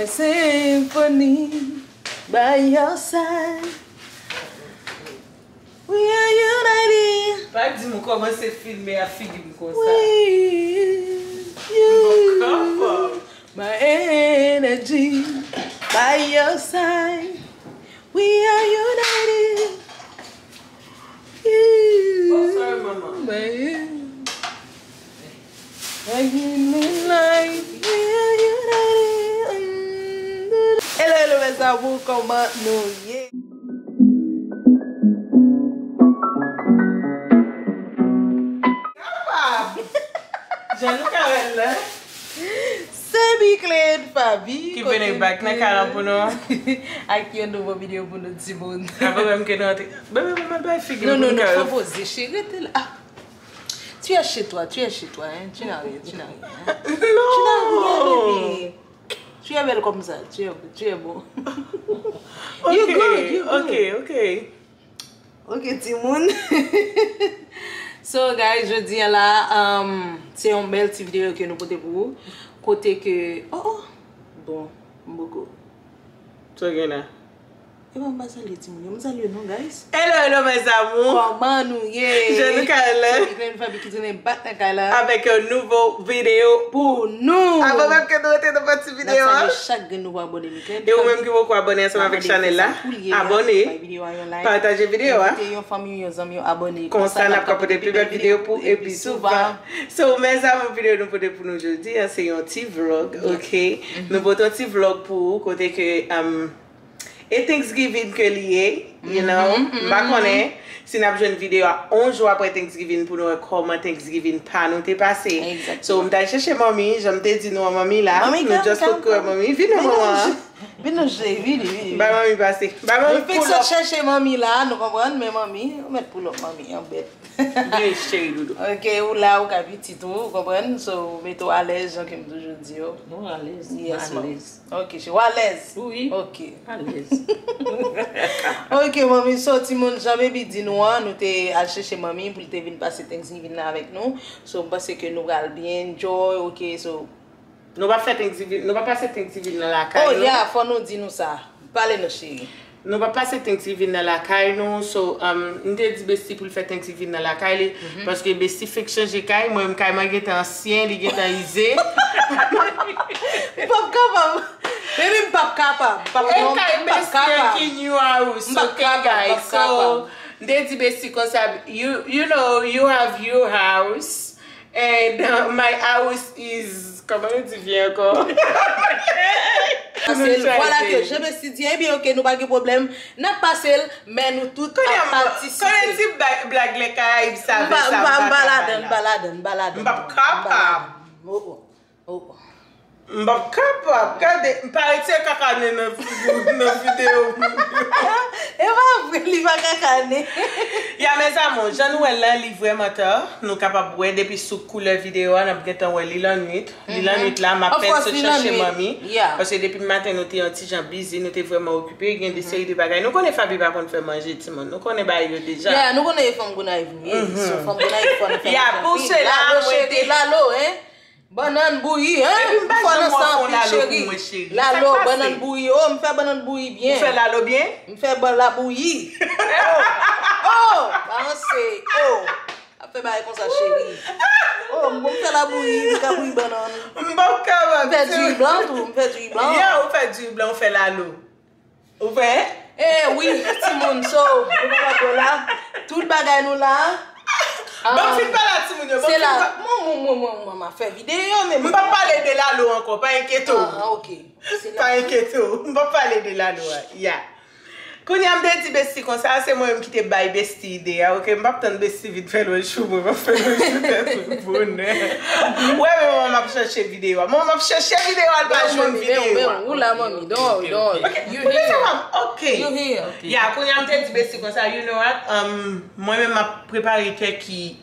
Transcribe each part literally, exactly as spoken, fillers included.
Symphony by your side. We are united. Pa di m ou kòmanse filme ak figi m konsa. With you. My energy by your side. We are united. Oh, sorry, mama. By you. Like you mean life. We are united. Hello, hello, mes amours, kòman nou ye? Jan nou ka wè l la. Se Biclane Faby ki vini back nan kay la pou nou. Ak yon nouvo videyo pou nou, timoun. Avan menm ke nou antre. Bebe, mwen bay figi m pou nou. Non, non, non, fò poze, cheri, rete la. Ah. Tu es chez toi, tu es chez toi, hein. Tu n'as rien, tu n'as rien, hein. Tu n'as rien, bébé. Tu es belle comme ça, tu es, tu es beau. You good, you good. Ok, ok. Ok, timoun. So, guys, jodi a la, um, se yon bèl ti videyo ke nou pote pou ou. Kote ke, oh, oh, bon, m poko. Sa gen la? E bon, m pa salye timoun yo, m salye nou, guys. Hello, hello, mes amours. Kòman nou ye? Jan nou ka wè l la. Se Biclane Faby ki tounen back nan kay la. Avèk yon nouvo videyo pou nou. Avan menm ke nou antre nan pati videyo a. N ap salye chak grenn nouvo abòne nou. E ou menm ki poko abòne ansanm avèk chanèl la, abòne, pataje videyo a. Envite yon fanmi, yon zanmi, yon abòne. Konsa n ap ka pote pi bèl videyo pou ou pi souvan. So, mes amours, videyo nou pote pou nou jodi a, se yon ti vlog, ok? Nou pote yon ti vlog pou ou, kote ke, um, e Thanksgiving ke li ye, you know, m pa konnen si n ap jwenn videyo a yon jou apre Thanksgiving pou nou wè kòman Thanksgiving pa nou te pase. So, m t al chèche manmi, jan m te di nou an, manmi la, nou just pot kouwè manmi. Vin non, manman. Vin non, cheri, vini, vini. Bay manmi pase. Bay manmi pull up. Nou fèk sot chèche manmi la, nou konprann, men manmi, ou mèt pull up manmi an bèt. Vini, cheri doudou. Ok, ou la, ou ka pitit ou, ou konprann? So, mete w alèz, jan ke m toujou di yo. Nou alèz, yes, alèz. Ok, cheri, ou alèz? Wi. Ok. Alèz. Ok, manmi, so, timoun, jan baby di nou an, nou te al chèche manmi pou l te vin pase Thanksgiving la avèk nou. So, m panse ke nou pral byen enjoy, ok, so, Nou p ap fè Thanksgiving, nou p ap pase Thanksgiving nan lakay nou. Oh, yeah, fò nou di nou sa. Pale non, cheri. Nou p ap pase Thanksgiving nan lakay nou, so, um, m te di Bestie pou l fè Thanksgiving nan lakay li, paske Bestie fenk chanje kay, mwen menm kay mwen gentan ansyen, li gentan ize. M p ap kapab. Baby, m p ap kapab. M p ap, non, m p ap kapab. E kay Bestie ki new house, ok, guys? So, m te di Bestie konsa, you, you know, you have your house, and, uh, my house is, kòman yo di vye ankò? Pase l, vwala ke jan Bestie di, ebyen, ok, nou pa gen pwoblèm, n ap pase l, men nou tout ap patisipe. Konnen ti blag, blag lè Karayib sa vle sa, m pa ladan, m pa ladan, m pa ladan. M p ap kapab. Oh, oh, oh, oh. M p ap kapab. Gade, m pa retire kaka nen nan figi w nan videyo moun yo. E pa vre, li pa kaka nen. Ya, mes amours, jan nou wè l la, li vrèman ta. Nou kapab wè depi sou koulè videyo a, n ap gentan wè li lannwit. Li lannwit la, m apèn sot chache manmi. Paske depi maten, nou te yon ti jan busy, nou te vrèman okipe, gen de seri de bagay. Nou konnen Faby pa konn fè manje, timoun. Nou konnen bagay yo deja. Ya, nou konnen e fanm Gonayiv nou ye. So, fanm Gonayiv, fò nou fè manje anpil. Ya, pou sela, lalo, cheri, lalo, hein? Bannann bouyi, hein? Fò nan san anpil, cheri. Lalo, bannann bouyi. Oh, m fè bannann bouyi byen. Ou fè lalo byen? M fè ban-, labouyi. Oh, oh, pa ranse. Oh, ap fè bagay konsa, cheri. Oh, m bon, m fè labouyi, m ka bouyi bannann. M p ap kapab. M fè diri blan tou, m fè diri blan. Ya, ou fè diri blan, ou fè lalo. Ou fè? Eh wi, timoun, so, nou pa pè la. Tout bagay nou la. Ban m fin pale a timoun yo, ban m fin pa-, mwen, mwen, mwen, mwen, mwen, m ap fè videyo, men m p ap pale de lalo ankò, pa enkyete w. Ah, ah, ok. Pa enkyete w, m p ap pale de lalo a, ya. Kounye a, m te di Bestie konsa, se mwen menm ki te bay Bestie ide a, ok? M p ap tann Bestie vin fè l wè chou mwen, m ap fè l wè chou tèt mwen bonè. Ou wè, men mwen, m ap chèche videyo a. Mwen, m ap chèche videyo a, l pa jwenn videyo a. Ou la, manmi. Don't worry, don't worry. Ok, ok. You here. Ok. You here. Ya, kounye a, m te di Bestie konsa, you know what? Um, mwen menm, m ap prepare tèki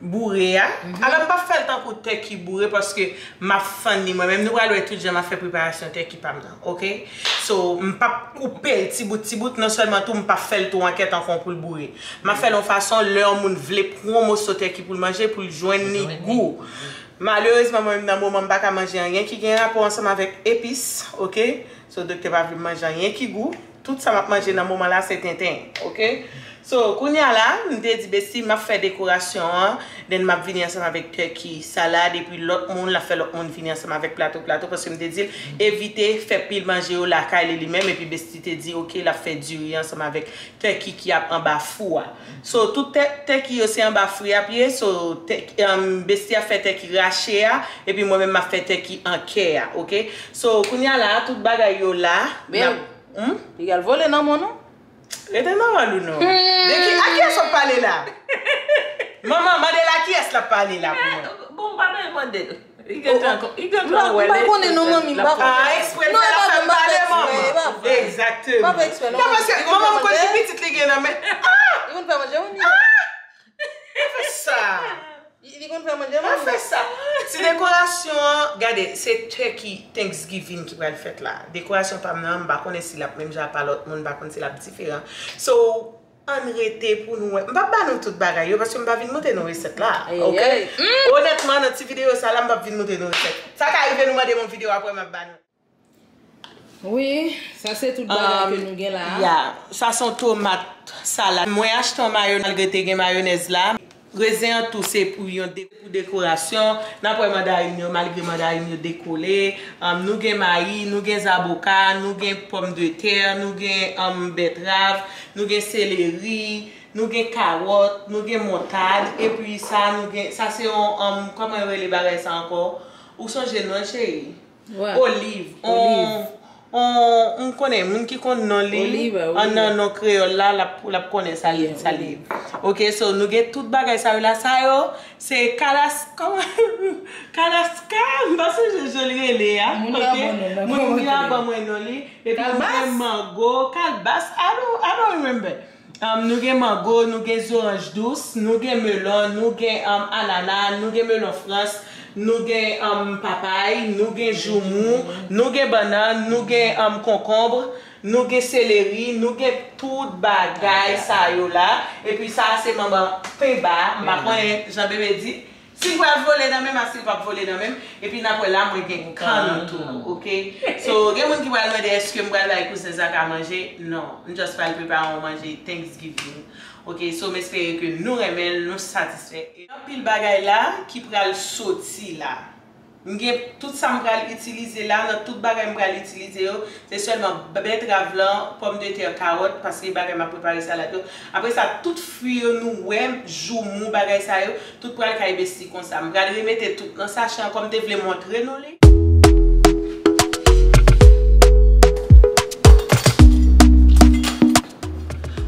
boure a. Alò, m p ap fè l tankou tèki boure paske m ap fann li mwen menm. Nou pral wè tout jan m ap fè preparasyon tèki pa m nan, oke? So, m p ap koupe l ti bout, ti bout, non sèlman tou, m p ap fè l tou an kèt ankò pou l boure. M ap fè l yon fason, lè yon moun vle pran yon moso tèki pou l manje, pou l jwenn li gou. Malerezman, mwen menm nan moman, m pa ka manje anyen ki gen rapò ansanm avèk epis, oke? So, doktè pa vle m manje anyen ki gou. Tout sa m ap manje nan moman la, se tenten, oke? So, kounye a la, m te di Besti, m ap fè dekorasyon an, then m ap vini ansanm avèk tèki salad, epi lòt moun, l ap fè lòt moun vini ansanm avèk plato, plato, paske m te di l, evite fè pil manje yo lakay li, li menm, epi Besti te di, oke, l ap fè diri ansanm avèk tèki ki ap anba fou a. So, tout tè-, tèki yo se anba fri ap ye, so, tèk-, um, Besti ap fè tèki rache a, epi mwen menm m ap fè tèki an kè a, oke? So, kounye a la, tout bagay yo la, n ap Hmm? Piga l vole nan men w non. Rete nan wòl ou non. De ki, a kiyès w ap pale la? Manman, mande l a kiyès l ap pale la pou mwen. Bon, m pa bezwen mande l. Li gentan, li gentan wè l. M pa konnen non, manmi, m pa konnen. Ah, eksprè l fè l ap fè m pale, manman. Egzakteman. M pa fè eksprè non. Non, paske manman m konn ki pitit li gen nan men. Ah! Li konn fè manje, wi. Ah! Pa fè sa. Li, li konn fè manje, pa fè sa. Ti dekorasyon an, gade, se turkey Thanksgiving ki pral fèt la. Dekorasyon pa m nan, m pa konnen si l ap menm jan ak pa lòt moun, m pa konn si l ap diferan. So, ann rete pou nou wè. M p ap ba nou tout bagay yo, paske m pa vin montre nou resèt la, oke? Onètman, nan ti videyo sa la, m p ap vin montre nou resèt. Sa ka rive nou mande m yon videyo apre, m ap ba nou. Wi, sa se tout bagay ke nou gen la a. Ya, sa se yon tomat salad. Mwen achte yon mayonèz, malgre te gen mayonèz la. Rezen an tou se pou yon de-, pou dekorasyon. N ap wè mandarin yo, malgre mandarin yo dekole. Um, nou gen mayi, nou gen zaboka, nou gen pòmdetè, nou gen, um, bètrav, nou gen seleri, nou gen kawòt, nou gen montad, epi sa, nou gen, sa se yon, um, kòman yo rele bagay sa ankò? Ou sonje non l, cheri? Oliv. On, on, m konnen, moun ki konn non li, an nan non kreyòl la, l ap, l ap konnen sa li, sa li ye. Oke, so, nou gen tout bagay sa yo la. Sa yo, se kalas-, kòman? Kalaska, m pa sonje jan li rele a. Moun yo ap ban mwen non li. Epi nou gen mango, kalbas, I don't, I don't remember. Um, nou gen mango, nou gen zoranj dous, nou gen melon, nou gen, um, anana, nou gen melon frans, nou gen, um, papay, nou gen joumou, nou gen bannann, nou gen, um, konkonb, nou gen seleri, nou gen tout bagay sa yo la. Epi sa a se manman penba, m pa konnen jan bebe di. Si l pral vole nan men m, a si l p ap vole nan men m. Epi n ap wè la, mwen gen kann tou, oke? So, gen moun ki pral mande, èske m pral bay kouzen Zaka manje? Non. M just pral prepare yon manje Thanksgiving. Oke, so, m espere ke nou renmen l, nou satisfè. E anpil bagay la ki pral soti la. M gen tout sa m pral itilize la, nan tout bagay m pral itilize yo, se sèlman bètrav lan, pòmdetè, kawòt, paske bagay m ap prepare salad yo. Apre sa, tout fwi yo nou wè, joumou, bagay sa yo, tout pral kay Besti konsa. M pral remete tout nan sachè an, kòm m te vle montre nou li.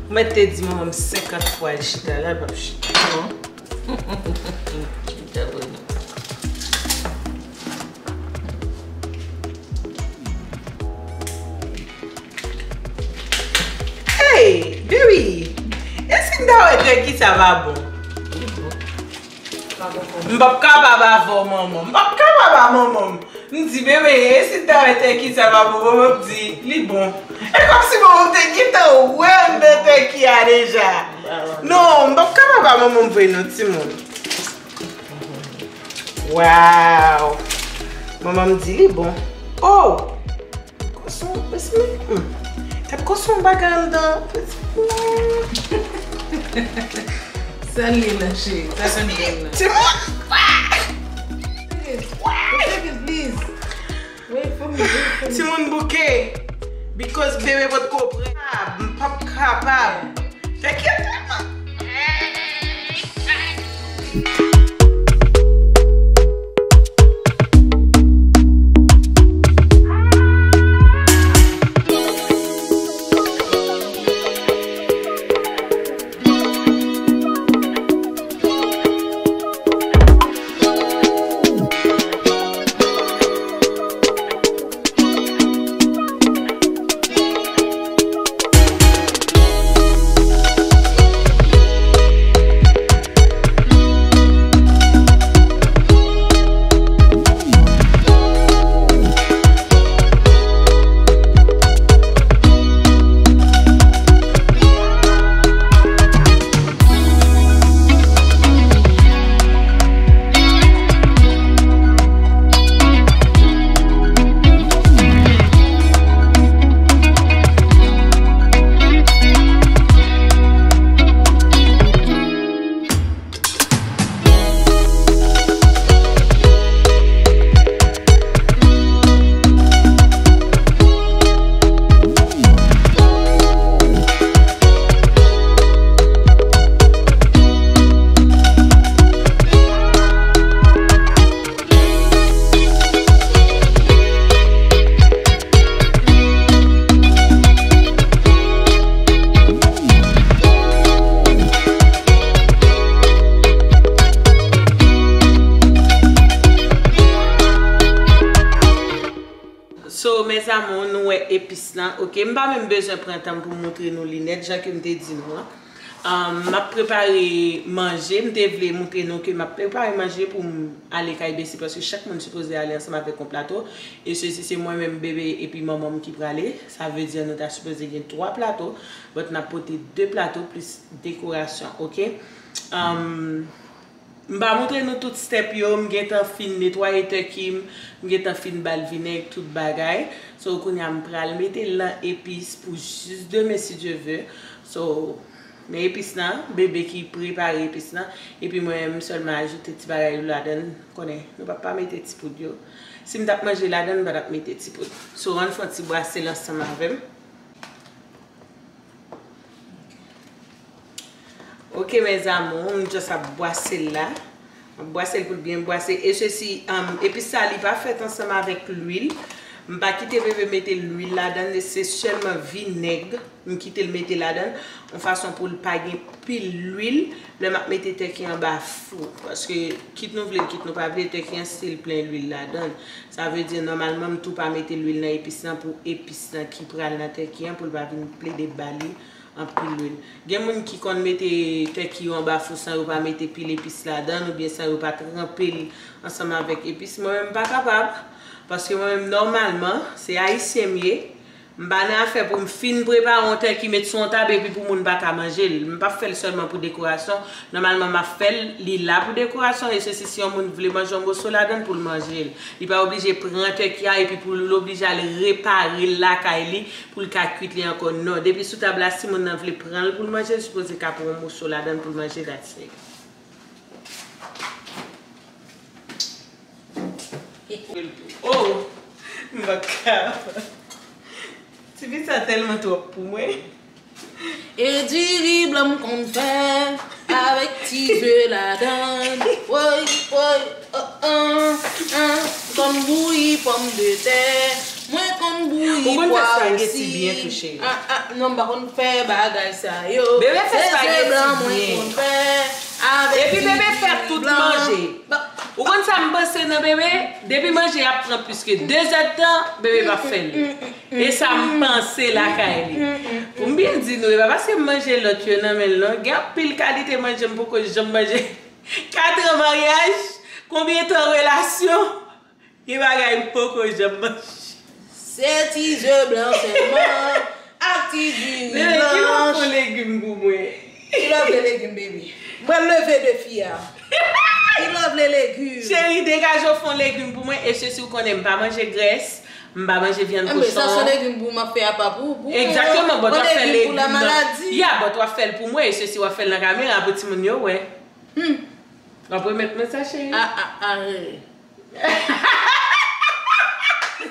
Ou mèt te di manman m senkant fwa l chita la, l p ap chita non. Chita vre non. Hey, baby! E si m ta wè tèki sa pa bon? M p ap kapab avè w, manman. M p ap kapab a manman m. M di, bebe, e si m ta wè tèki sa pa bon? Manman m di, li bon. E kòmsi manman m te gentan wè anndan tèki a deja. Non, m p ap kapab a manman m vre non, timoun. Wow! Manman m di li bon. Oh! Koson, mesi, hmm. Tèt koson bagay anndan. Sèl li nan cheri, sa konn bon nan. Timoun! Please, please, please. Wait for me, wait for me. Timoun bouke. Because bebe potko prè. M p ap kapab. Tèk yo tèlman. epis lan, oke? M pa menm bezwen pran tan m pou m moutre nou li nèt, jan ke m te di nou an. Um, m ap prepare manje, m te vle moutre nou ke m ap prepare manje pou m ale kay Besi, paske chak moun sipoze ale ansanm avèk yon plato. E sesi se mwen menm, bebe, epi manman m ki prale. Sa vle di nou ta sipoze gen twa plato, but n ap pote de plato plis dekorasyon, oke? Um, M pa montre nou tout step yo, m gentan fin netwaye turkey m, m gentan fin ba l vinèg, tout bagay. So, kounye a m pral mete l nan epis pou jis demen, si Dye ve. So, men epis lan, bebe ki prepare epis lan. Epi mwen, m sèlman ajoute ti bagay yo ladan l. Konnen, nou p ap pa mete ti poud yo. Si m t ap manje ladan l, m pa t ap mete ti poud. So, ann fè yon ti brase l ansanm avè m. Ok, mes amours, m just ap bwase l la. M ap bwase l pou l byen bwase. E sesi, um, epis sa, li pa fèt ansanm avèk lwil. M pa kite bebe mete lwil ladan l, se sèlman vinèg m kite l mete ladan l, yon fason pou l pa gen pil lwil lè m ap mete turkey anba fou. Paske, kit nou vle l, kit nou pa vle, turkey an still plen lwil ladan l. Sa vle di, nòmalman, m tou pa mete lwil nan epis lan pou epis lan ki pral nan turkey an, pou l pa vin plede ba li anpil lwil. Gen moun ki konn mete turkey yo anba fou san yo pa mete pil epis ladan l, oubyen san yo pa tranpe l ansanm avèk epis. Mwen menm, m pa kapab, paske mwen menm, nòmalman, se ayisyen m ye. M pa nan afè pou m fin prepare yon turkey, met sou yon tab, epi pou moun pa ka manje l. M p ap fè l sèlman pou dekorasyon. Nòmalman, m ap fè l, li la pou dekorasyon, e sesi, si yon moun vle manje yon moso ladan l, pou l manje l. Li pa oblije pran turkey a, epi pou l oblije al repare l lakay li, pou l ka kuit li ankò. Non, depi sou tab la, si moun nan vle pran l pou l manje l, sipoze ka pran yon moso ladan l pou l manje, that's it. Oh, m pa ka. Ti fi sa tèlman twòp pou mwen. E diri blan m konn fè avèk ti ze ladan l. Woy, woy, oh, oh, oh. M konn bouyi pòmdetè. Mwen konn bouyi pwa osi. Ou konn fè spaghetti byen tou, cheri. Ah, ah, non, m pa konn fè bagay sa yo. Bebe fè spaghetti byen. Epi bebe fè tout manje. Ou konn sa m panse nan bebe? Depi manje ap pran plis ke de zèdtan, bebe p ap fè l. E sa m panse lakay li. Pou m byen di nou, e pa paske m manje lòt yo nan men l non. Gen anpil kalite manje m poko janm manje. Katran maryaj, konbyen tan relasyon? Gen bagay m poko janm manje. Se ti ze blan sèlman ak ti diri blanch. Bebe, ki lè w fè legim pou mwen? Ki lè w vle legim, bebe? Mwen leve defi a. Ki lè w vle legim? Cheri, degaje w fè legim pou mwen, e sesi ou konnen m pa manje grès, m pa manje vyann kochon. Sa se legim pou m ap fè apa pou, pou mwen. Egzakteman, but w ap fè legim pou la maladi. Ya, but w ap fè l pou mwen, e sesi w ap fè l nan kamera pou timoun yo wè. Hmm. W ap remèt mwen sa, cheri? Ah, ah, ah.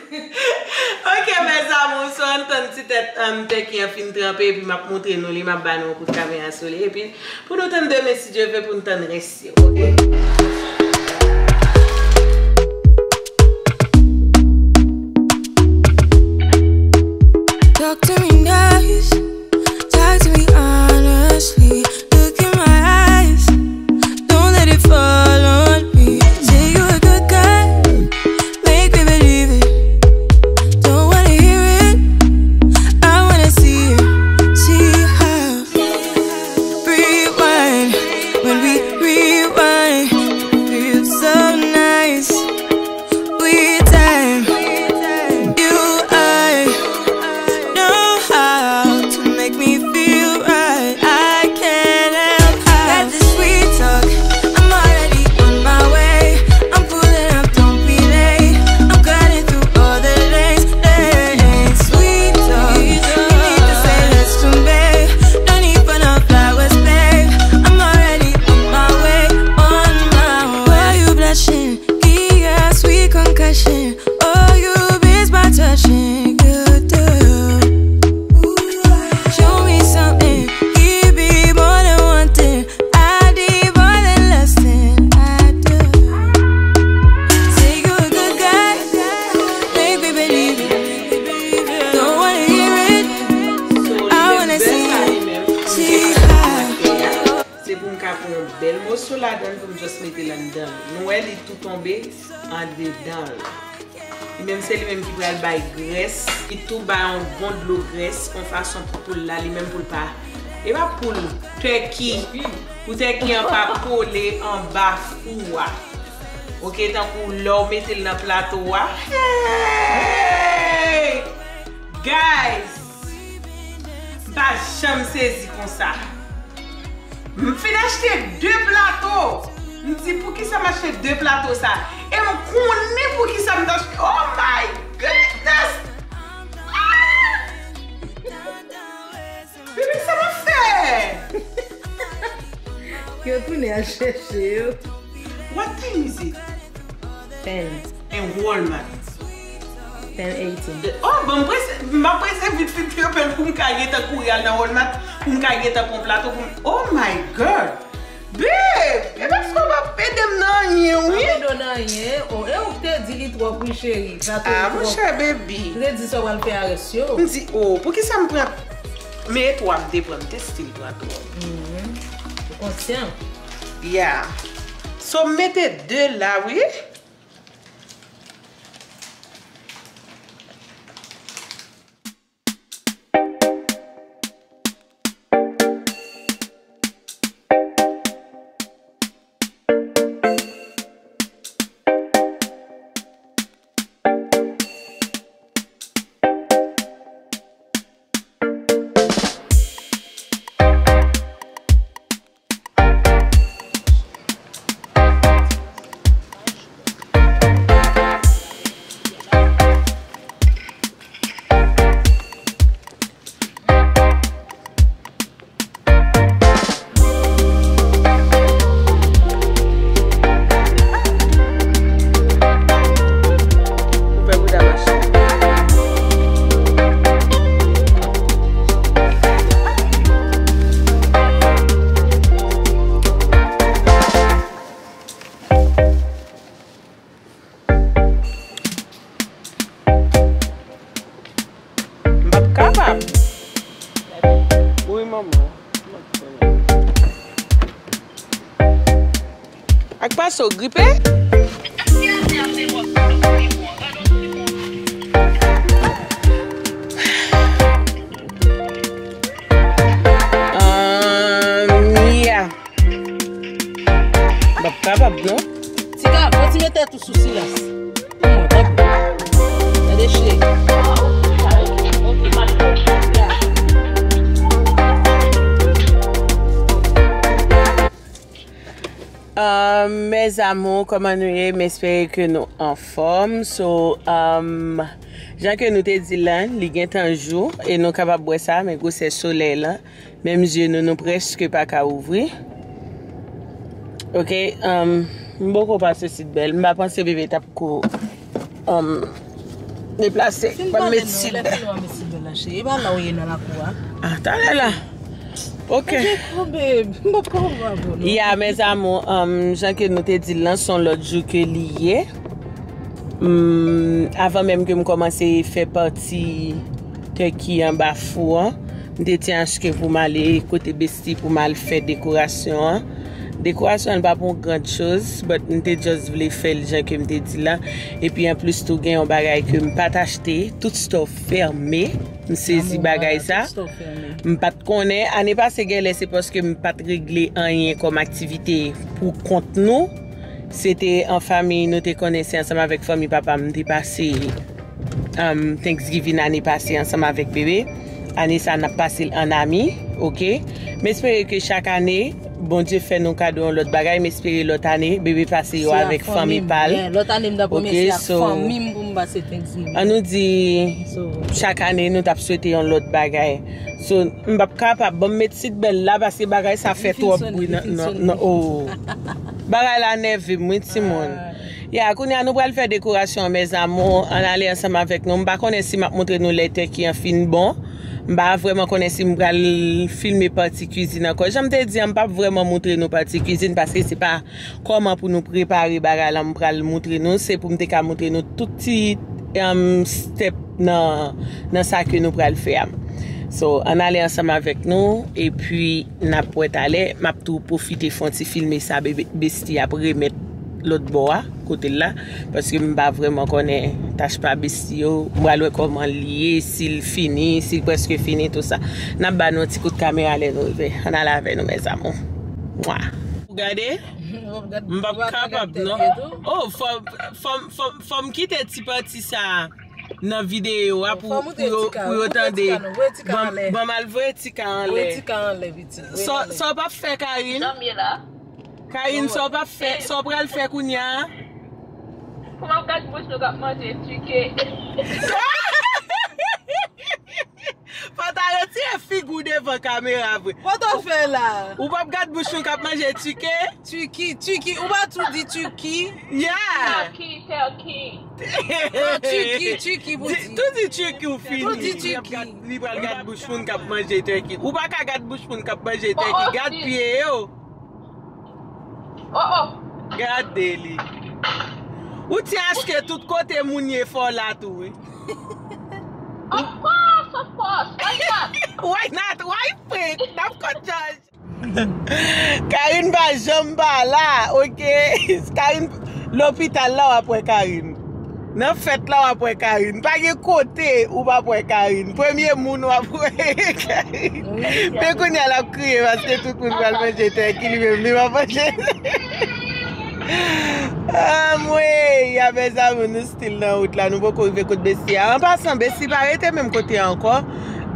Ok, mes amours, so ann tann ti tèt, um, turkey an fin tranpe, epi m ap montre nou li, m ap ba nou yon kout kamera sou li, epi pou nou tann demen, si Dye ve, pou nou tann rès yo, ok? Talk to me nice, talk to me honestly. Look in my eyes, don't let it fall on me. Say you a good guy, make me believe it. Don't wanna hear it, I wanna see it. See how rewind, when we rewind, it feels so nice. We time, you, I know how to make me feel right. I can't help how that this sweet talk. I'm already on my way. I'm pulling up, don't be late. I'm cutting through all the lanes, lanes. Sweet talk, you need to say less to me. No need for no flowers, babe. I'm already on my way, on my way. Why you blushing? Give us sweet concussion. Oh, you miss my touching, you do. Show me something, give me more than one thing. I need more than lusting, I do. Say you a good guy, make me believe it. Don't wanna hear it, I wanna see it. See how. Se pou m ka pran yon bèl moso ladan l pou m just mete l anndan l. Nou wè li tou tonbe andedan l. Li menm se li menm ki pral bay grès. Li tou bay yon bon dlo grès, yon fason pou poul la, li menm pou l pa. E pa poul, tèki. Pou tèki an pa kole anba fou a. Oke, tankou lè w mete l nan plato a. Hey! Guys! M pa janm sezi konsa. M fin achte de plato. M di, "Poukisa m achte de plato sa?" E m konnen poukisa m t achte. Oh my goodness! Ah! Bebe, sa m ap fè? Yo tounen al chèche yo. What time is it? Ten. And Walmart. Ten eighteen. Oh, bon, m prese, m ap prese vit vit trempe l pou m ka gentan kouri al nan Walmart, pou m ka gentan pran plato pou m. Oh my God! Babe, e paske w p ap ede m nan anyen, wi. Ede w nan anyen. Oh, e ou k te di li twòp, wi, cheri. Plato Ah, yo mon twòp. Chè baby. Ou te di sa w pral fè a rès yo. M di, oh, poukisa m pran. Men twa m te pran, m te still pran twòp. Ou konsyan. Yeah. So, m mete de la, wi. Ou fè bouda mache. M p ap kapab. Wi, manman. Ak pa so gripe? Um, yeah. M p ap kapab, non. Tiga, fò ti mete tou sou silans. Pou mwen, tanpri. Gade cheri. Um, mes amours, kòman nou ye? M espere ke nou anfòm. So, um, jan ke nou te di l lan, li gentan jou e nou kapab wè sa, men gwosè solèy lan. Menm zye nou, nou prèske pa ka ouvri. Oke, um, m poko pase sit bèl. M pa panse bebe t ap ko um, deplase. Ban m met sit bèl. Lè fini w a met sit bèl la, cheri. E pa la w ye nan lakou a. Ah, talè la. Oke. Oh, babe, m p ap ka wè w non. Ya, mes amours, um, jan ke nou te di l lan, se yon lòt jou ke li ye. Hmm, avan menm ke m kòmanse fè pati tèki anba fou an, m te tyen achte pou m ale kote Besti pou m al fè dekorasyon an. Dekorasyon an pa pou yon grand chose, but m te just vle fè l jan ke m te di la. Epi anplis tou gen yon bagay ke m pa t achte, tout store fèmen. M sezi bagay sa. M pa t konnen. Ane pase genlè se paske m pa t regle anyen kòm aktivite pou kont nou. Se te an fanmi, nou te konnen se ansanm avèk fanmi papa m te pase um, Thanksgiving ane pase ansanm avèk bebe. Ane sa n ap pase l an ami, oke? M espere ke chak ane, Bondye fè nou kado yon lòt bagay. M espere lòt ane, bebe pase yo avèk fanmi pa l. Lòt ane m t ap remèsye ak fanmi m pou m pase Thanksgiving. An nou di, chak ane nou t ap swete yon lòt bagay. So, m p ap kapab, ban m met sit bèl la paske bagay sa fè twòp bri nan, nan, nan, oh. Bagay la nève m, wi, timoun. Ya, kounye a nou pral fè dekorasyon an, mes amours, ann ale ansanm avèk nou. M pa konnen si m ap montre nou lè tèki an fin bon. M pa vrèman konnen si m pral filme pati kwizin ankò. Jan m te di an, m p ap vrèman montre nou pati kwizin paske se pa kòman pou nou prepare bagay la m pral montre nou. Se pou m te ka montre nou tout ti, um, step nan, nan sa ke nou pral fè a. So, ann ale ansanm avèk nou, epi n ap wè talè. M ap tou pwofite fè yon ti filme sa bebe, Besti ap remèt lòt bò a, kote l la, paske m pa vrèman konnen tach pa besti yo. M pral wè kòman l ye, si l fini, si l prèske fini, tou sa. N ap ba nou yon ti kout kamera lè nou rive. Ann ale avè nou, mes amours. Mwa. Ou gade? M p ap kapab, non. Oh, fò, fò, fò, fò m kite ti pati sa a nan videyo a pou, pou yo, pou yo tande. Ban m al voye ti ka anlè. Voye ti ka anlè, pitit. Sa w p ap fè, Karine? Karine, sa w p ap fè, sa w pral fè kounye a? Pou m ap gad bouch nou k ap manje tike. Fò w ta retire figi w devan kamera vre. Sa w t ap fè la? Ou p ap gad bouch nou k ap manje tike? Tiki, tiki, ou pa tou di tiki? Yeah. Turkey, turkey. Non, tiki, tiki pou di. Tou di tiki ou fini. Tou di tiki. Li pral gad bouch moun k ap manje tèki. Ou pa ka gad bouch moun k ap manje tèki. Gad pye yo. Oh, oh. Gade li. Ou ti achte tout kote moun ye fò la tou, wi. Of course, of course. Why not? Why not? Why fake? N ap konn jòj. Karine pa janm pa la, oke? Karine, lopital la w ap wè Karine. Nan fèt la w ap wè Karine. Pa gen kote ou p ap wè Karine. Premye moun w ap wè Karine. Men kounye a l ap kriye paske tout moun pral manje tèki, li menm li p ap manje. Anmwey, ya mes amours, nou still nan wout la, nou poko rive kot besti a. An pasan, besti pa rete menm kote a ankò.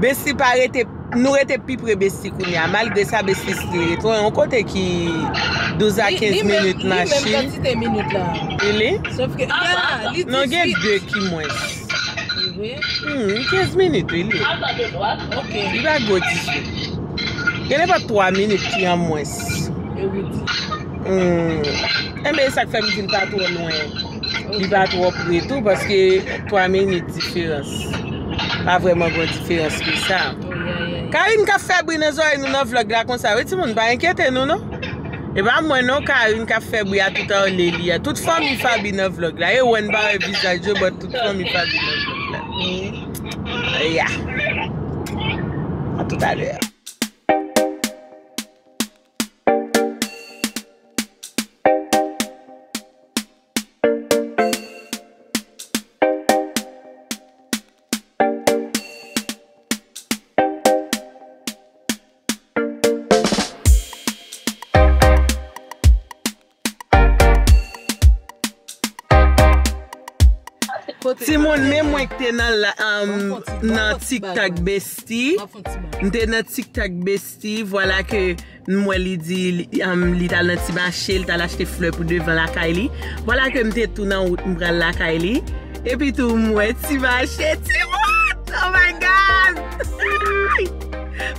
Besti pa rete Nou rete pi pre besti kounye a, malgre sa besti still ret yon kote ki douz a kenz minit mache. Li menm kantite minit la. Really? Sòf ke, ya, li di. Non, gen de ki mwens. Li vre? Hmm, kenz minit, wi, li. Ok. Li pa gwo dife. Gen nenpòt twa minit ki an mwens. E wi. Hmm. Enben, e sa k fè m di l pa twò lwen. Li pa twò pre tou, paske twa minit diferans. Pa vrèman gen diferans ke sa. Karine k ap fè bri nan zòrèy nou nan vlòg la konsa. Wi, timoun, pa enkyete nou, non. E pa mwen, non, Karine k ap fè bri a tout anlè li a. Tout fanmi Faby nan vlòg la. E wè n pa wè vizaj yo, but tout fanmi Faby nan vlòg la. Ya. A tout à l'heure. Timoun, men mwen ki te nan la, um, nan TikTok Bestie. M te nan TikTok Bestie, vwala ke m wè li di li, um, li t al nan ti mache, li t al achte flè pou devan lakay li. Vwala ke m te tou nan wout, m pral lakay li. Epi tou, m wè ti mache, timoun! Oh my God!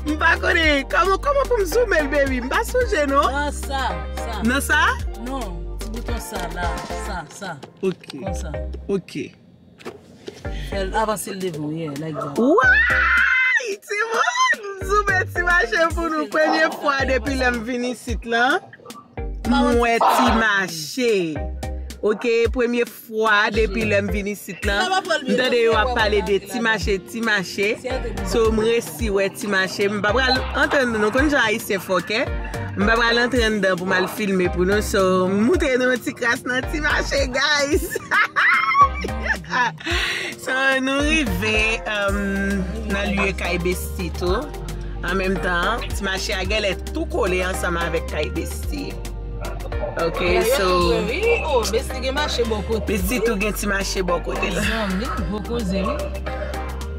M pa konnen, kòman, kòman pou m zoume l, baby? M pa sonje, non. Nan sa, sa. Nan sa? Non, ti bouton sa, la, sa, sa. Ok. Konsa. Ok. Fè l avanse l devan w, yeah, like that. Woy! Timoun! M zoume ti mache pou nou. Premye fwa depi lè m vin isit la, m wè ti mache. Ok, premye fwa depi lè m vin isit la, m tande yo ap pale de ti mache, ti mache. So, m resi wè ti mache. M pa pral antre anndan, nou konn jan Ayisyen fòkè. M pa pral antre anndan pou m al filme pou nou. So, m moutre nou yon ti kras nan ti mache, guys. So, nou rive, um, nan lye kay Bestie tou. An menm tan, ti mache a genlè tou kole ansanm avèk kay Bestie. Ok, so. Wi, oh, Bestie gen mache bò kote. Bestie tou gen ti mache bò kote la. Zanmi, gwo koze, wi.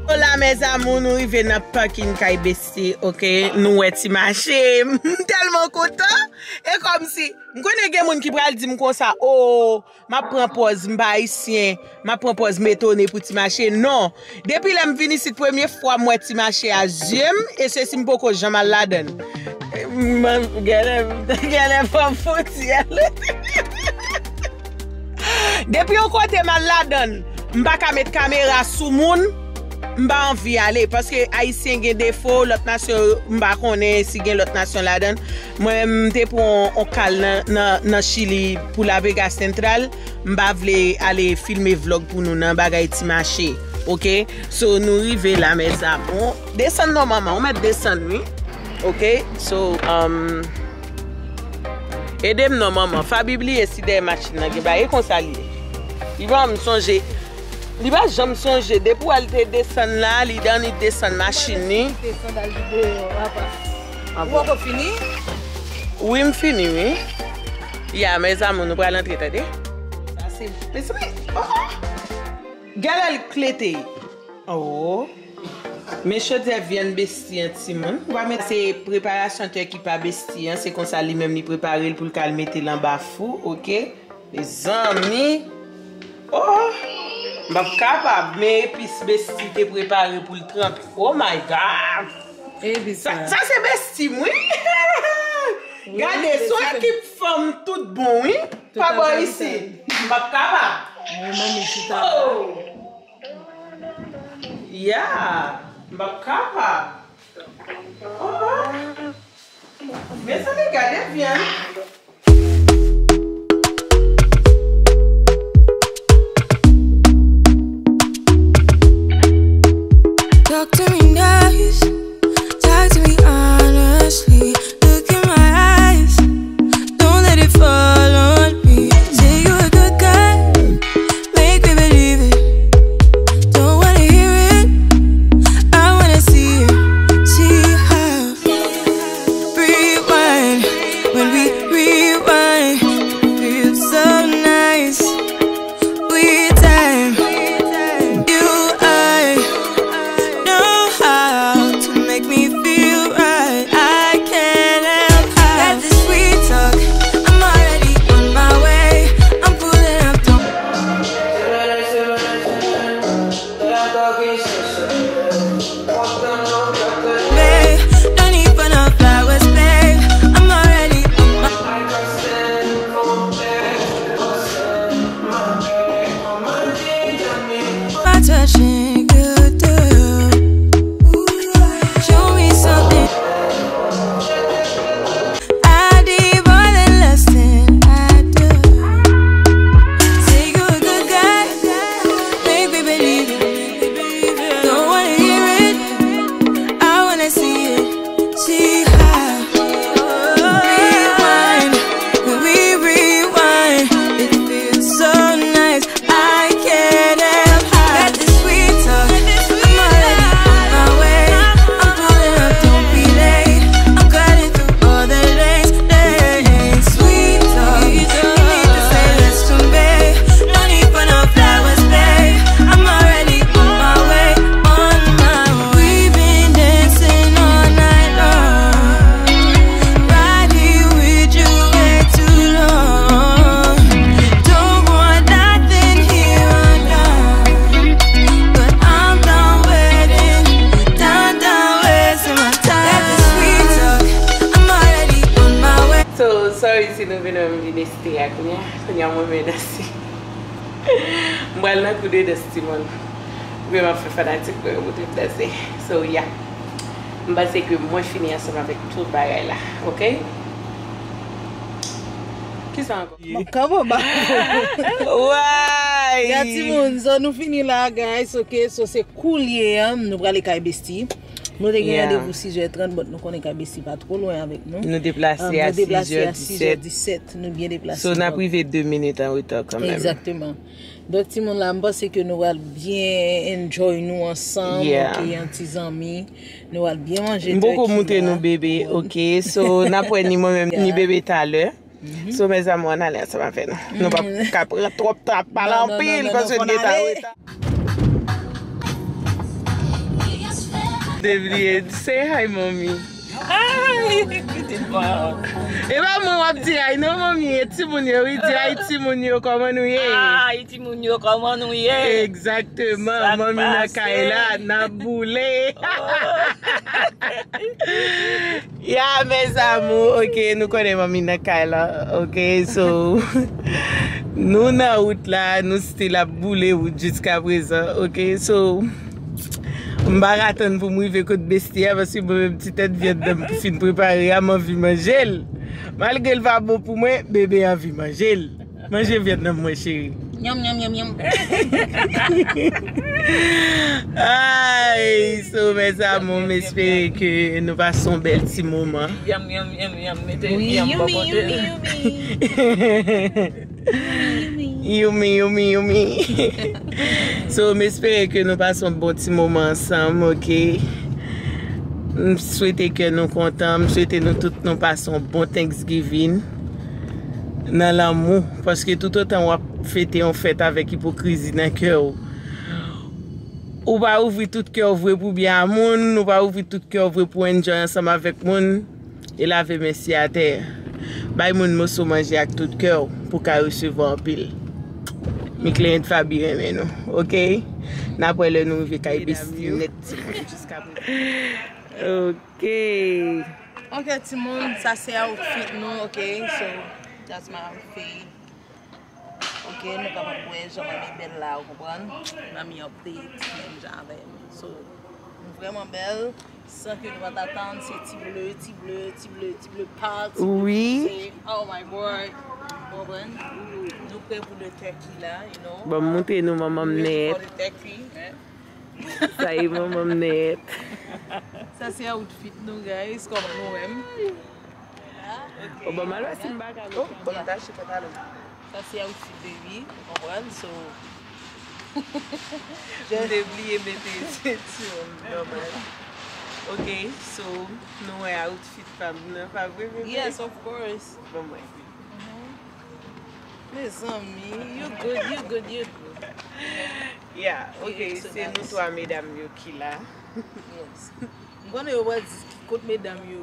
Hola, mes amours, nou rive nan parking kay Bestie, ok? Nou wè ti mache. M tèlman kontan. E kòmsi, m konnen gen moun ki pral di m konsa, oh, m ap pran pòz m pa ayisyen, m ap pran pòz m etone pou ti mache. Non. Depi lè m vin isit premye fwa m wè ti mache a zye m, e se si m poko janm al ladan l. Genlè, genlè fò m fouti al. Depi yon kote m al ladan l, m pa ka met kamera sou moun, m pa anvi ale, paske Ayisyen gen defo, lòt nasyon yo, m pa konnen si gen lòt nasyon ladan l. Mwen, m te pran yon kal nan, nan, nan Chili pou La Vega Central. M pa vle ale filme vlòg pou nou nan bagay ti mache. Ok? So, nou rive la, mes amours. Desann non, manman. Ou mèt desann, wi. Ok? So, um, Ede m non, manman. Faby bliye si dèyè machin nan gen bagay. E konsa l ye. Li pa janm sonje. Li pa janm sonje. Depi w al te desann la, li done desann machin li. Desann al deyò, apa. Ah bon. Ou poko fini? Wi, m fini, wi. Ya, mes amours, nou pral antre, tande. Sa se, mezanmi, oh, oh. Gade l klete. Oh. Men chodyè vyann besti an, timoun. Ou pa met se preparasyon tè ki pa besti an, se konsa li menm li prepare l pou l ka al mete l anba fou, oke? Mezanmi. Oh, m p ap kapab, men epis besti te prepare pou l tranpe. Oh my God. Sa, sa se besti m, wi. Gade, se yon ekip fanm tout bon, wi. Pa bò isi. M p ap kapab. Oh. Ya, m p ap kapab. Oh, oh. Mezanmi, gade vyann. Talk to me nice, talk to me honestly. Look in my eyes, don't let it fall on me. Say you a good guy, make me believe it. Don't wanna hear it, I wanna see it. See how. Rewind, when we rewind, it feels so nice. We time, you, I know how to make me feel right. I can't help how. Got this sweet talk, I'm already on my way. I'm pulling up, don't Babe, no need for no flowers, babe. I'm already on my My touch ain't good, though. Show me something. I need more than lust and I do. Say you a good guy, make me believe it. Don't wanna hear it, I wanna see it. See how. Rewind, when we rewind, it feels so nice. I can't help how. Got this sweet talk. I'm already on my way. I'm pulling up, don't be late. I'm cutting through all the lanes, lanes. Sweet talk. You need to say less to me. No need for no flowers, babe. I'm already on my way, on my way. We've been dancing all night long. Right here with you way too long. Don't want nothing here or now. But I'm done waiting, done, done wasting my time. Let the sweet talk, I'm already on my way. So, sorry si nou vin wè m vin estre a kounye a. Kounye a mwen men danse. M pral nan kou de dans, timoun. Oubyen m ap fè fanatik mwen yo montre m danse. So, yeah. M panse ke mwen fini ansanm avèk tout bagay la, oke? Kisa ankò? M ap kanpe ba. Why? Ya timoun, so nou fini la, guys, oke? So, se koulye a, nou prale kay Bestie. Nou te gen Yeah. randevou sizè trant, but nou konnen kay Bestie pa two lwen avèk nou. Nou deplase Um, a nou deplase sizè a sizè disèt. disèt. Nou byen deplase. So, n ap rive de minit an reta kanmenm. Egzakteman. Donk, timoun la, m panse ke nou pral byen enjoy nou ansanm, Yeah. oke, an ti zanmi. Nou pral byen manje M poko tranquila. montre nou bebe, oke? So, n ap wè ni mwen menm, ni Yeah. bebe talè. Mhm. So, mes amours, ann ale ansanm avè nou. Nou p ap Mhm. ka pran twòp tan ap pale Non, non, anpil, non, non, paske non, n fòn gentan ale. reta. Debliye, say hi, mommy. Hi! E pa mwen w ap di hi non, mommy, e timoun yo, wi, di hi, timoun yo, kòman nou ye? Hi, timoun yo, kòman nou ye? Egzakteman, Sa k mommy nan pase? kay la, n ap boule. Oh. Ya, mes amours, oke, nou konnen manmi nan kay la, oke, so, nou nan wout la, nou still ap boule wout jiska prezan, oke, so, m pa ka tann pou m rive kot Bestie a, paske mwen menm ti tèt vyann nan m fin prepare a, m anvi manje l. Malgre l pa bon pou mwen, bebe anvi manje l. Manje vyann nan mwen, cheri. Yanm, yanm, yanm, yanm. Ay, so mes amours, m espere ke nou pase yon bèl ti moman. Yanm, yanm, yanm, yanm. Mete yanm bò kote. Yumi, yumi, yumi. So, m espere ke nou pase yon bon ti moman ansanm, oke? M swete ke nou kontan, m swete nou tout nou pase yon bon Thanksgiving nan lanmou, paske toutotan w ap fete yon fèt avèk ipokrizi nan kè w, ou pa ouvri tout kè w vre pou byen a moun, ou pa ouvri tout kè w vre pou enjoy ansanm avèk moun, e lave men si atè. Bay moun moso manje ak tout kè w pou ka resevwa anpil. Mickley and Faby renmen nou, oke? N ap wè lè nou rive kay Bestie nèt, timoun, jiska prezan. Oke. Ok, timoun, sa se outfit nou, ok? So, that's my outfit. Ok, nou kapab wè jan manmi bèl la, ou konprann? Manmi update, menm jan avè m. So, nou vrèman bèl, san ke nou pa t atann, se ti ble, ti ble, ti ble, ti ble pa, ti ble. Wi. Se, oh my boy, ou konprann? Nou prè pou le turkey la, you know? Bon, m montre nou manman m nèt. Ready for the turkey. Sa e manman m nèt. Sa se outfit nou, guys, kòman nou wè m? O, ban m al wè si m pa ka met. Oh, bon, nou ta chita talè. Sa se outfit baby, ou konprann? So, m te bliye mete senti m nòmal. Ok, so, nou wè outfit pa m nan, pa vre, bebe? Yes, of course. Ban mwen. Mezanmi, you good, you good, you good. Yeah, ok, se nou twa medam yo ki la. Yes. M konnen yo pral di kot medam yo.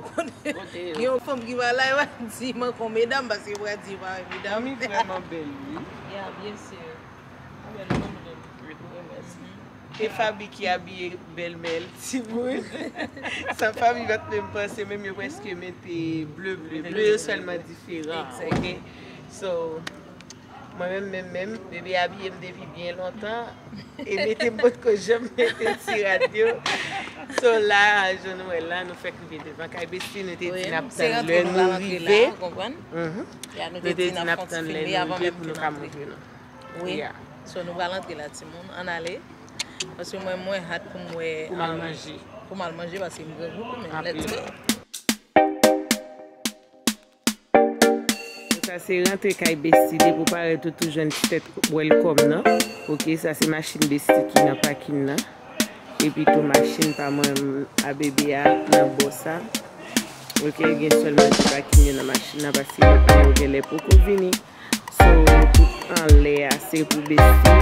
Gen yon fanm ki pa la, yo pral di manke yon medam, paske yo pral di yo pa wè medam. Manmi vrèman bèl, wi. Yeah, byen si. Ou bèl, ou bèl, ou bèl. Wi, mèsi. E Faby ki abiye bèlmè l, timoun. San Faby pa t menm panse, menm yo prèske mete ble, ble, ble yo sèlman diferan, ok? So, mwen menm, menm, menm, bebe abiye m depi byen lontan, e mete m potko janm mete ti rad yo. So, la, jan nou wè la, nou fèk rive devan kay Bestie, nou te di n ap tann lè nou rive. Mhm. Nou te di n ap tann lè nou rive pou nou ka montre nou. Wi. So, nou pral antre la, timoun. Ann ale. Paske mwen, mwen hat pou m wè. Pou m al manje. Pou m al manje, paske m grangou kanmenm. Let's go. Sa se rantre kay Bestie, depi w parèt ou tou jwenn ti tèt welcome nan. Ok, sa se machin Bestie ki nan pakin nan. Epi tou machin pa mwen a bebe a nan bò sa. Ok, gen sèlman ti pakin yo nan machin nan, paske lòt moun yo genlè poko vini. So, tout anlè a, se pou Bestie.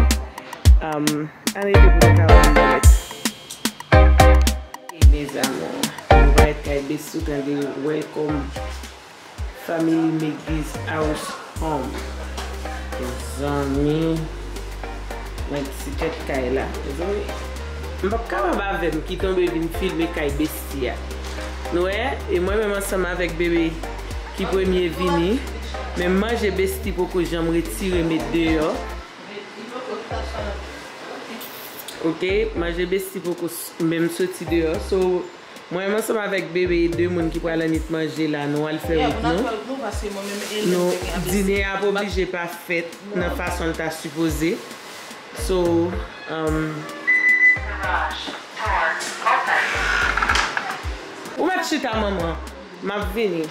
Um, ann rete pou nou ka wè yon bagay. Hey, mes amours, nou parèt kay Bestie, tande, welcome family make this house home. Zanmi. Mwen ti tèt kay la. Mezanmi, m p ap kapab avè m ki tonbe vin filme kay Bestie a. Nou wè, e mwen menm ansanm avèk bebe ki premye vini. Men manje Bestie poko janm retire met deyò. Ok, manje Bestie poko s- menm soti deyò. So, mwen menm ansanm avèk bebe e de moun ki pral annik manje la, nou al fè wout nou. Nou, dine a pa oblije pa fèt nan fason l ta sipoze. So, um, ou mèt chita, manman. M ap vini.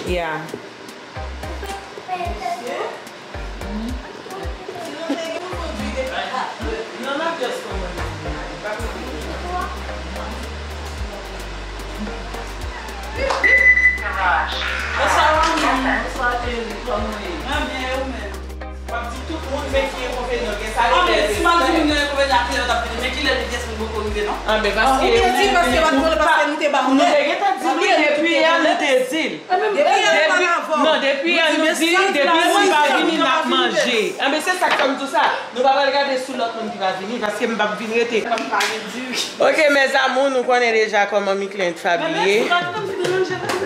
Yeah. Bonswa, manmi. Bonswa, cheri. Kòman w ye? Mwen byen, e ou menm? W ap di tout moun, men ki enkonvenyan gen sa. Ah, men si m ap di moun gen enkonvenyan, kilè yo t ap vini? Men kilè li gen si m poko rive, non? Ah, men paske ou te di, paske pa t vle, paske nou te ba ou non. Nou te gentan di wi, depi yè nou te di l. Depi yè nou pa nan vò. Non, depi yè nou di, depi moun pa vini, n ap manje. Ah, men se sa k fè m di w sa. Nou pa pral gade sou lòt moun ki va vini, paske m p ap vin rete. Ok, mes amours, nou konnen deja kòman Mickley and Faby ye.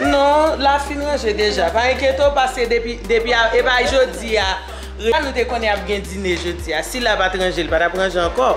Non, la fin ranje deja. Pa enkyete w, paske depi, depi a, e pa jodi a, nou te konnen ap gen dine jodi a. Si la pa t ranje, l pa t ap ranje ankò.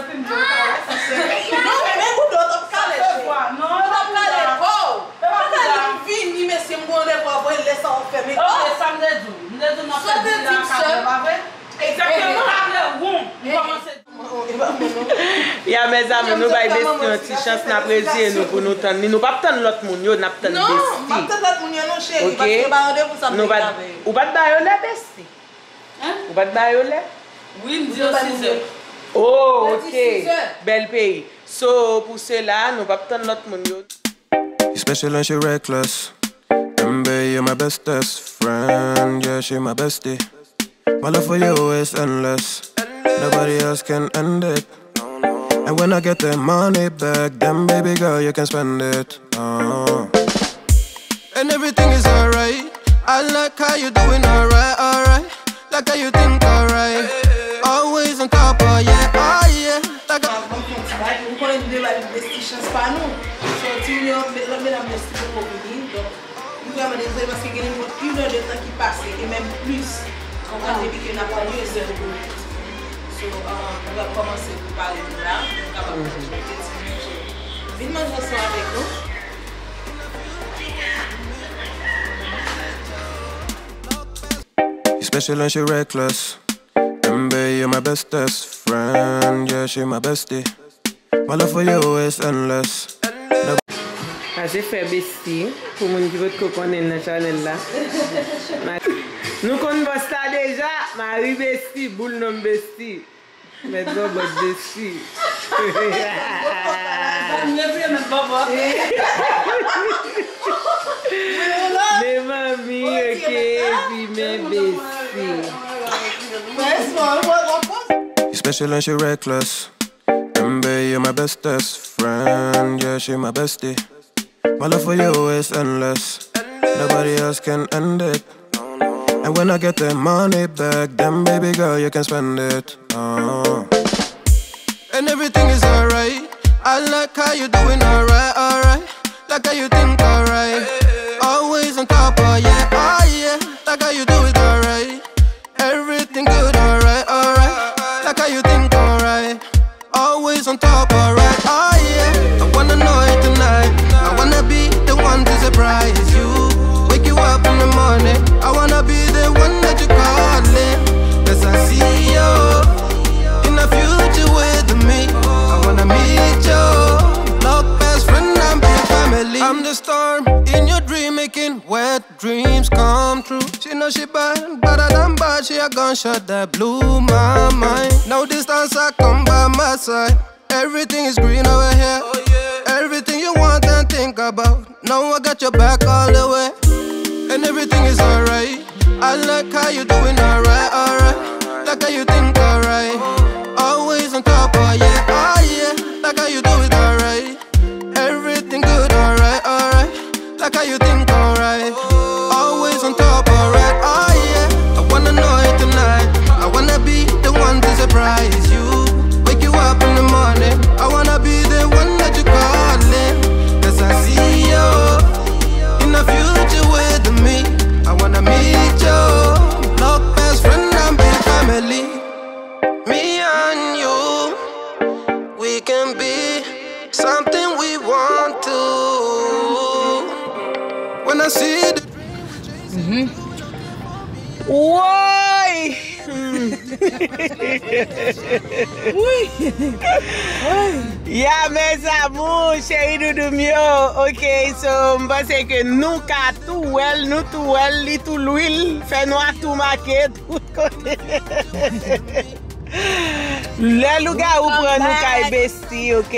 epi m di w ka wè sa se. Non, men Bouda, w t ap kale. Sa se vwa. Non, non, Bouda. Ou t ap kale kò w. Ou pa kale, m vini, mesye, m gon randevou avè w, lè sa w ap fè, men kò. Ok, sa m te di w. M te di w n ap fè di la kado, pa vre? Egzakteman. Epi apre, woum, m kòmanse. Ya, mezanmi, nou bay Bestie yon ti chans, n ap reziye nou pou nou tann li. Nou p ap tann lòt moun yo, n ap tann Bestie. Non, m ap tann lòt moun yo non, cheri, paske yo pa randevou sa m te gen avè yo. Ou pa t ba yo lè, Bestie? Ou pa t ba yo lè? Wi, m di yo sizè. Oh, ok. Bèl peyi. So, pou sela, nou p ap tann lòt moun yo. She special and she reckless. M B, you're my bestest friend. Yeah, she my bestie. My love for you is endless. Nobody else can end it. And when I get the money back, then baby girl, you can spend it. Uh. And everything is alright. I like how you doing alright, alright. Like how you think alright. Always on top, oh yeah, oh yeah. Like a... Bon, bon, ti bay, nou konnen nou de bay Bestie chans pa nou. So, ti yo, lòt medam Bestie poko vini, donk, nou vrèman dezole paske gen yon inè de tan ki pase, e menm plis. Konprann depi ke n ap tann yo, e se yo. So, um, nou pral kòmanse prepare nou la, nou kapab mete ti moun yo vin manje ansanm avèk nou. She special and she reckless. M B, you're my bestest friend. Yeah, she my bestie. My love for you is endless. Pase fè Bestie, pou moun ki potko konnen nan chanèl la. Nou konn bòs la deja, Marie Bestie, boul nonm Bestie. Mèt bòbòt Bestie. Men manmi, ok, epi men Bestie. She special and she reckless. M B, you're my bestest friend. Yeah, she my bestie. My love for you is endless. Nobody else can end it. And when I get the money back, then baby girl, you can spend it. Uh. And everything is alright. I like how you doing alright, alright. Like how you think alright. Always on top, oh yeah, oh yeah. Like how you do it alright. Everything good, alright, alright. Like how you think, alright. Always on top, alright, oh yeah. I wanna know it tonight. I wanna be the one to surprise you. Wake you up in the morning. I wanna be the one that you calling. Yes, I see you in the future with me. I wanna meet you. Look, best friend, I'm big family. I'm the storm in your dream, making wet dreams come true. She know she bad, badder than bad. She a gunshot that blew my mind. No distance, I come by my side. Everything is green over here. Everything you want and think about. Now I got your back all the way. And everything is alright. I like how you doing alright, alright. Like how you think alright. Always on top, oh yeah, oh yeah. Like how you do it alright. Everything good, alright, alright. Like how you think, alright. Always on top, alright, oh yeah. I wanna know it tonight. I wanna be the one to surprise you. Wake you up in the morning. I wanna be the one that you calling. Yes, I see you in the future with me. I wanna meet you. Look, best friend, I'm big family. Me and you, we can be something we want to. When I see the dream we chasing, woy! Ya, mes amours, cheri doudou m yo. Ok, so, m panse ke nou ka tou wè l, nou tou wè l, li tou lwil, fè nwa tou make, tout kote. Lè lougawou pran nou kay Bestie, ok?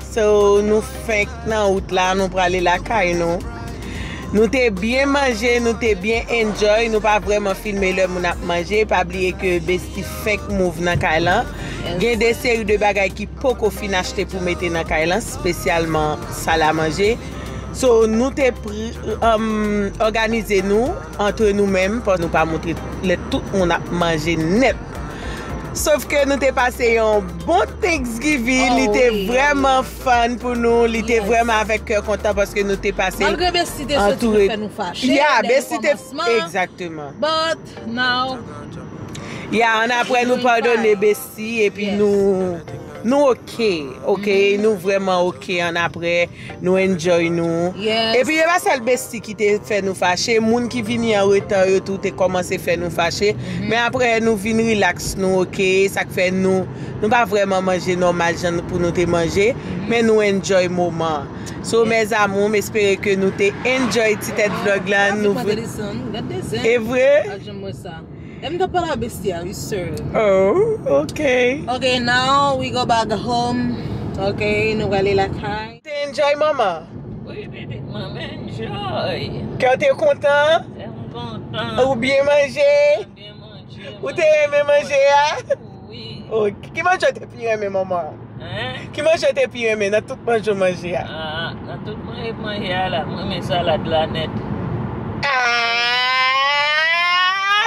So, nou fenk nan wout la, nou prale lakay nou. Nou te byen manje, nou te byen enjoy, nou pa vrèman filme lè moun ap manje. Pa bliye ke Bestie fenk move nan kay lan. Gen de seri de bagay ki poko fin achte pou mete nan kay lan, espesyalman sal a manje. So, nou te pri-, um, òganize nou antre nou menm, paske nou pa montre lè tout moun ap manje nèt. Sof ke nou te pase yon bon Thanksgiving, li te vrèman fun pou nou, li te vrèman avèk kè kontan paske nou te pase antoure. Malgre Bestie te soti pou fè nou fache, ya, Bestie te, egzakteman. But now, ya, annapre nou padone Bestie epi nou Nou oke, oke, nou vrèman oke annapre, nou enjoy nou. Epi e pa sèl besti ki te fè nou fache, moun ki vini an reta yo tou te kòmanse fè nou fache. Men apre nou vin rilaks, nou oke, sa k fè nou, nou pa vrèman manje nòmal jan pou nou te manje, men nou enjoy moman. So, mes amours, m espere ke nou te enjoy ti tèt vlog la. Nou vre. E vre? Lè m t ap pale a besti a, wi, sir. Oh, ok. Ok, now we go back home. Ok, nou prale lakay. Te enjoy, manman? Wi, pitit mwen, m enjoy. Kè w te kontan? Kè m kontan. Ou byen manje? Byen manje. Ou te renmen manje a? Wi. Ok. Ki manje w te pi renmen, manman? Hein? Ki manje w te pi renmen nan tout manje w manje a? Ah, nan tout manje m manje a la, m renmen salad la nèt. Ah,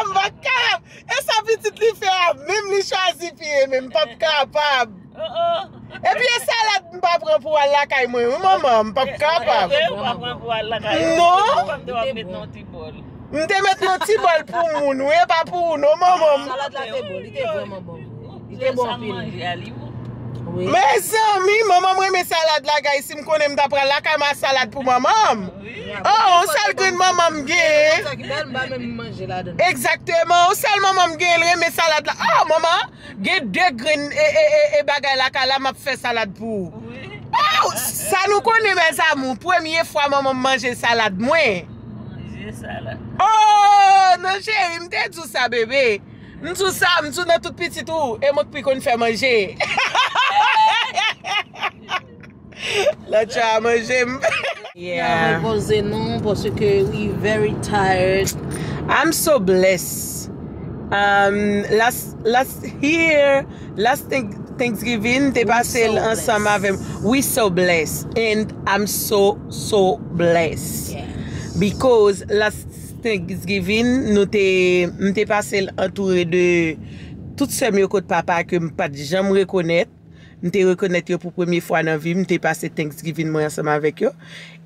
m pa kapab! E sa pitit li fè a, menm li chwazi pi renmen, m p ap kapab. Oh, oh. Epi e salad m pa pran pou al lakay mwen, wi, manman, m p ap kapab. E vre, ou pa pran pou al lakay ou? Non. Ou pa t ap met nan ti bòl. M te met yon ti bòl pou moun, wi, e pa pou ou non, manman m. Salad la te bon, li te vrèman bon. Li te bon anpil. Wi. Mezanmi, manman m renmen salad la, guys. Si m konnen m ta pral lakay m a salad pou manman m. Oh, yon sèl grenn manman m gen. Egzakteman, yon sèl manman m gen, l renmen salad la. Oh, manman, gen de grenn e, e, e, e bagay lakay la, m ap fè salad pou ou. Oh, sa nou konnen, mes amours, premye fwa manman m manje salad mwen. Manje salad. Oh, non, cheri, m te di w sa, bebe. M di w sa, m di w nan tout pitit ou, e mwen k pi konn fè manje. Lòt yo a manje m. Yeah. N a repoze nou, paske we very tired. I'm so blessed. Um, last, last year, last Thank-, Thanksgiving, m te pase l ansanm avè m. We so blessed. And I'm so, so blessed. Yes. Because last Thanksgiving, nou te, m te pase l antoure de tout sè m yo kot papa ke m pa t janm rekonèt. M te rekonèt yo pou premye fwa nan vi m, m te pase Thanksgiving mwen ansanm avèk yo.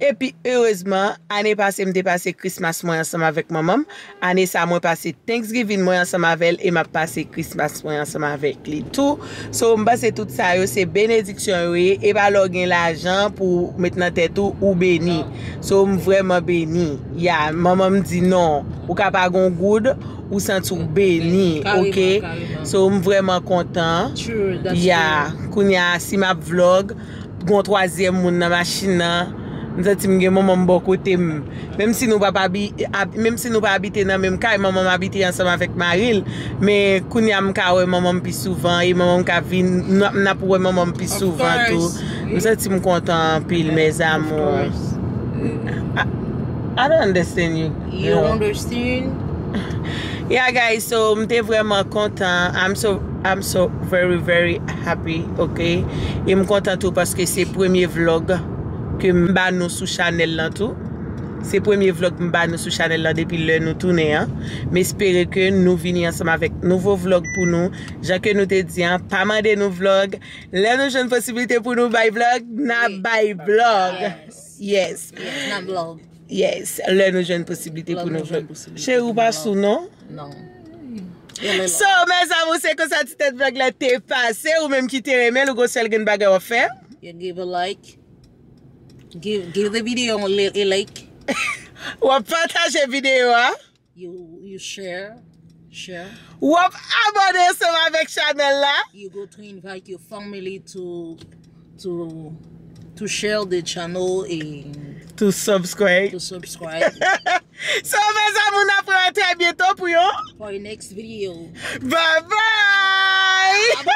Epi, erezman, ane pase, m te pase Christmas mwen ansanm avèk manman m. Ane sa, mwen pase Thanksgiving mwen ansanm avè l e m ap pase Christmas mwen ansanm avèk li tou. So, m panse tout sa yo se benediksyon yo ye. E pa lè w gen lajan pou w met nan tèt ou, ou beni. So, m vrèman beni. Ya, manman m di non, ou ka pa gen yon goud, ou santi w beni, oke? So, m vrèman kontan. Ya, kounye a, si m ap vlog, gon twazyèm moun nan machin nan. M santi m gen manman m bò kote m. Menm si nou pa, pa abi-, ab-, menm si nou pa abite nan menm kay, manman m abite ansanm avèk mari l. Men kounye a m ka wè manman m pi souvan e manman m ka vin, n ap, n ap wè manman m pi souvan tou. M santi m kontan anpil, mes amours. I, I don't understand you, girl. Yeah, guys, so m te vrèman kontan. I'm so, I'm so very, very happy, ok? E m kontan tou paske se premye vlog ke m ba nou sou chanèl lan tou. Se premye vlog m ba nou sou chanèl lan depi lè nou tounen an. M espere ke nou vini ansanm avèk nouvo vlog pou nou. Jan ke nou te di an, pa mande nou vlog. Lè nou jwenn posiblite pou nou bay vlog, n a bay vlog. Yes. Yes, n a vlog. Yes, lè nou jwenn posiblite pou nou jwenn. Cheri, ou pa sou non? Non. So, mes amours, se konsa ti tèt vlog la te pase. Ou menm ki te renmen l, ou gon sèl grenn bagay w ap fè? You give a like. Give, give the video a li-, a like. W ap pataje videyo a. You, you share, share. W ap abòne ansanm avèk chanèl la. You go to invite your family to, to, to share the channel and to subscribe. To subscribe. So, mes amours, n ap wè trè byento pou yon. For the next video. Bye bye!